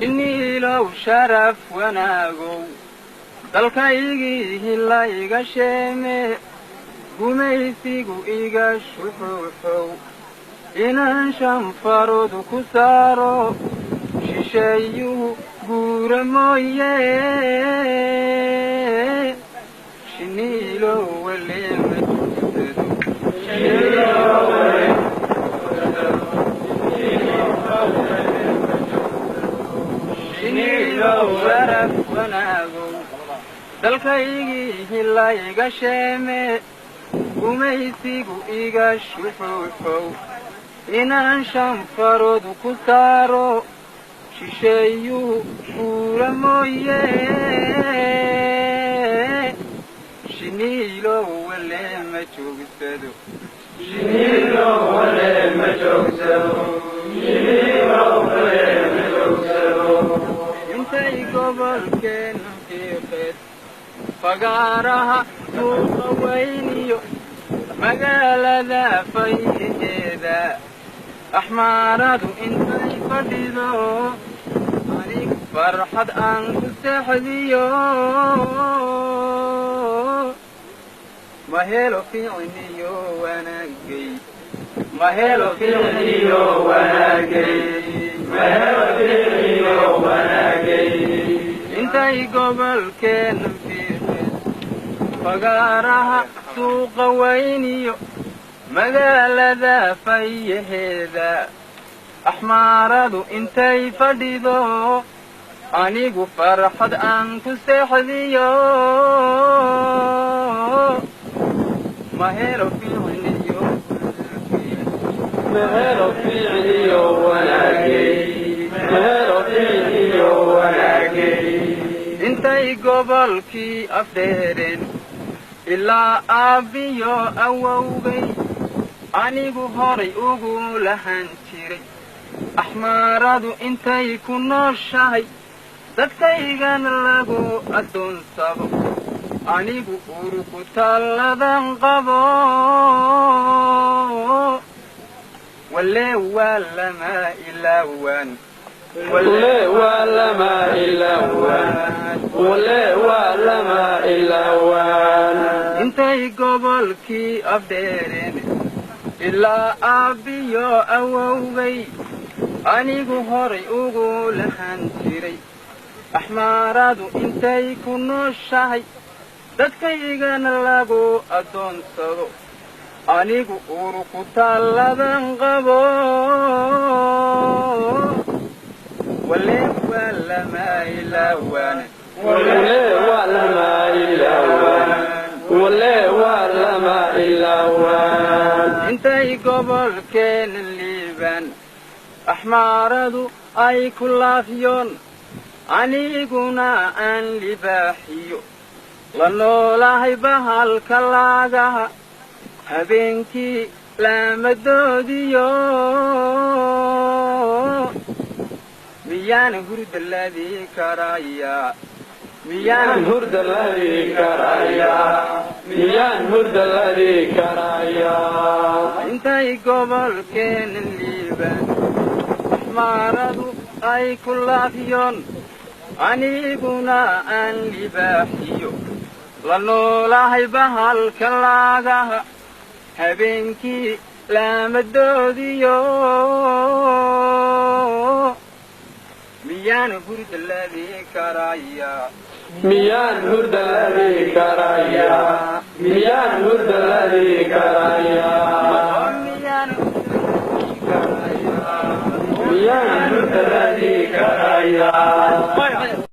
Iniilow sharaf wanaagow, dalkaygii hila iga sheeme, gumaysigu iga shuxuuxow, inaan shanfaroodu ku saaro shisheeyuhu guura mooye. Shiniilow waleema jogsado. Shiniilow sharaf wanaagow, dalkaygii hila iga sheeme, gumaysigu iga shuxuuxow, inaan shanfaroodu ku saaro shisheeyuhu guura mooye. Shiniilow waleema joogsado. Intay gobolkeena fiiqeed fagaaraha suuqa weyniyo magaalada fayheeda, axmaaradu intay fadhido, anig farxad aan ku seexdiyo ma helo ficniyo wanaagay, ma helo ficniyo wanaagay, ma helo ficniyo wanaagay. Intay gobolkeena fiiqeed fagaaraha suuqa weyniyo magaalada fayaheeda, axmaaradu intay fadhido, anigu farxad aan ku seexdiyo ma helo ficniyo, ma helo ficniyo wanaagay, ma helo ficniyo wanaagay. Intay gobolkii afdheereen ilaa aabbiyo awowgay anigu horay ugu lahan jiray, axmaaradu intay ku nooshahay dadkaygana lagu addoonsado, anigu uruku talladan qabo. Walee waa lama ilaawaan, walee waa lama ilaawaan, walee waa lama ilaawaan. Intay gobolkii afdheereen ilaa aabbiyo awowgay anigu horay ugu lahan jiray, axmaaradu intay ku nooshahay dadkaygana lagu addoonsado, anigu uruku talladan qabo. Walee waa lama ilaawaan, walee waa lama ilaawaan, walee waa lama ilaawaan. Intay gobolkeena liibaan axmaaradu ay ku laafiyoon, aniguna aan libaaxiyo la noolahay bahalka laagaha, habeenkii laamadoodiyo miyaan hurda laadi karayaa, miyaan hurda ladi karayaa, miyaan hurda ladi karayaa. Intay gobolkeena liibaan axmaaradu ay ku laafiyoon, aniguna aan libaaxiyo la noolahay bahalka laagaha, habeenkii laamadoodiyo miyaan hurda laadi karayaa, miyaan hurda ladi karayaa, miyaan hurda ladi karayaa, miyaan hurda miyaan hurda ladi karayaa.